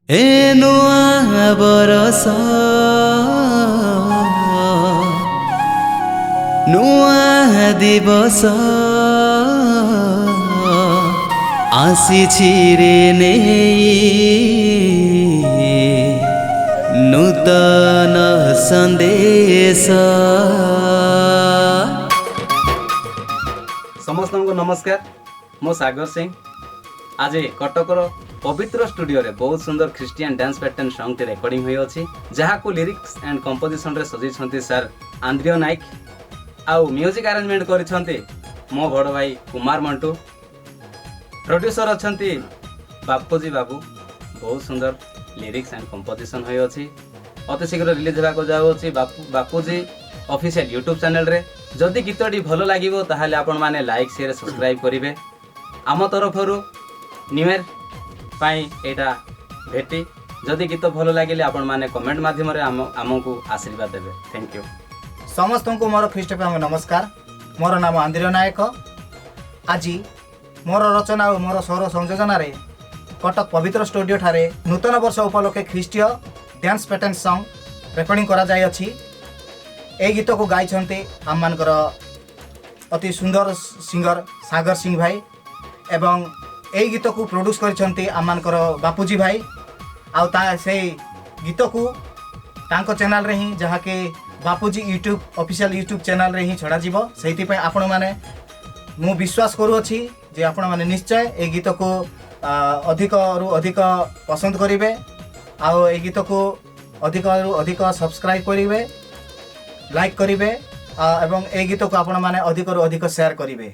ଏ ନୂଆ ବରଷ, ନୂଆ ଦିବସ ଆସିଛି ରେ ନେଇ ନୂତନ ସନ୍ଦେଶ। ସମସ୍ତଙ୍କୁ ନମସ୍କାର, ମୁଁ ସାଗର ସିଂ। ଆଜି କଟକର ପବିତ୍ର ଷ୍ଟୁଡ଼ିଓରେ ବହୁତ ସୁନ୍ଦର ଖ୍ରୀଷ୍ଟିଆନ ଡ୍ୟାନ୍ସ ପ୍ୟାଟର୍ନ ସଙ୍ଗଟି ରେକର୍ଡ଼ିଂ ହୋଇଅଛି, ଯାହାକୁ ଲିରିକ୍ସ ଆଣ୍ଡ କମ୍ପୋଜିସନରେ ସଜେଇଛନ୍ତି ସାର୍ ଆନ୍ଦ୍ରିୟ ନାଇକ ଆଉ ମ୍ୟୁଜିକ୍ ଆରେଞ୍ଜମେଣ୍ଟ କରିଛନ୍ତି ମୋ ବଡ଼ ଭାଇ କୁମାର ମଣ୍ଟୁ। ପ୍ରଡ୍ୟୁସର ଅଛନ୍ତି ବାପୁଜୀ ବାବୁ। ବହୁତ ସୁନ୍ଦର ଲିରିକ୍ସ ଆଣ୍ଡ କମ୍ପୋଜିସନ୍ ହୋଇଅଛି। ଅତି ଶୀଘ୍ର ରିଲିଜ୍ ହେବାକୁ ଯାଉଅଛି ବାପୁଜୀ ଅଫିସିଆଲ ୟୁଟ୍ୟୁବ୍ ଚ୍ୟାନେଲରେ। ଯଦି ଗୀତଟି ଭଲ ଲାଗିବ, ତାହେଲେ ଆପଣମାନେ ଲାଇକ୍, ସେୟାର, ସବସ୍କ୍ରାଇବ୍ କରିବେ। ଆମ ତରଫରୁ ନ୍ୟୁ ଇୟର୍ ପାଇଁ ଏଇଟା ଭେଟି। ଯଦି ଗୀତ ଭଲ ଲାଗିଲେ ଆପଣମାନେ କମେଣ୍ଟ ମାଧ୍ୟମରେ ଆମକୁ ଆଶୀର୍ବାଦ ଦେବେ। Thank you. ସମସ୍ତଙ୍କୁ ମୋର ଖ୍ରୀଷ୍ଟ ପ୍ରେମ ନମସ୍କାର। ମୋର ନାମ ଆନ୍ଦ୍ରିୟ ନାୟକ। ଆଜି ମୋର ରଚନା ଓ ମୋର ସ୍ୱର ସଂଯୋଜନାରେ କଟକ ପବିତ୍ର ଷ୍ଟୁଡ଼ିଓ ଠାରେ ନୂତନ ବର୍ଷ ଉପଲକ୍ଷେ ଖ୍ରୀଷ୍ଟୀୟ ଡ୍ୟାନ୍ସ ପ୍ୟାଟର୍ନ ସଙ୍ଗ ରେକର୍ଡ଼ିଂ କରାଯାଇଅଛି। ଏହି ଗୀତକୁ ଗାଇଛନ୍ତି ଆମମାନଙ୍କର ଅତି ସୁନ୍ଦର ସିଙ୍ଗର ସାଗର ସିଂ ଭାଇ ଏବଂ ଏହି ଗୀତକୁ ପ୍ରଡ୍ୟୁସ୍ କରିଛନ୍ତି ଆମମାନଙ୍କର ବାପୁଜୀ ଭାଇ। ଆଉ ତା ସେଇ ଗୀତକୁ ତାଙ୍କ ଚ୍ୟାନେଲରେ ହିଁ, ଯାହାକି ବାପୁଜୀ ୟୁଟ୍ୟୁବ୍ ଅଫିସିଆଲ ୟୁଟ୍ୟୁବ୍ ଚ୍ୟାନେଲରେ ହିଁ ଛଡ଼ାଯିବ। ସେଇଥିପାଇଁ ଆପଣମାନେ, ମୁଁ ବିଶ୍ୱାସ କରୁଅଛି ଯେ ଆପଣମାନେ ନିଶ୍ଚୟ ଏଇ ଗୀତକୁ ଅଧିକରୁ ଅଧିକ ପସନ୍ଦ କରିବେ ଆଉ ଏଇ ଗୀତକୁ ଅଧିକରୁ ଅଧିକ ସବସ୍କ୍ରାଇବ୍ କରିବେ, ଲାଇକ୍ କରିବେ ଏବଂ ଏଇ ଗୀତକୁ ଆପଣମାନେ ଅଧିକରୁ ଅଧିକ ସେୟାର କରିବେ।